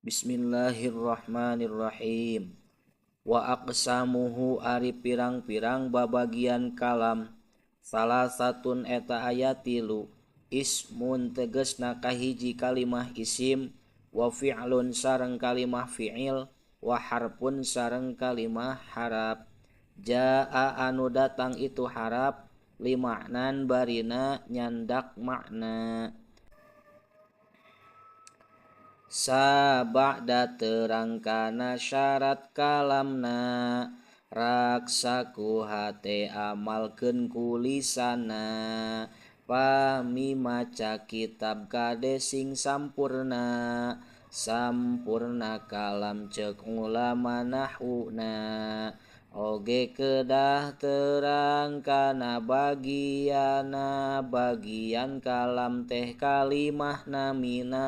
Bismillahirrahmanirrahim. Wa aqsamuhu ari pirang-pirang babagian kalam. Salah satun eta aya tilu. Ismun tegesna kahiji kalimah isim, wa fi'lun sareng kalimah fi'il, wa harfun sareng kalimah harap. Jaa anu datang itu harap limaknan barina nyandak makna. Sabada terang kana syarat kalamna, raksa ku hate amalkeun ku lisana. Pami maca kitab kade sing sampurna, sampurna kalam ceuk ulama nahwuna. Oge kedah terang kana bagiana, bagian kalam teh kalimah namina.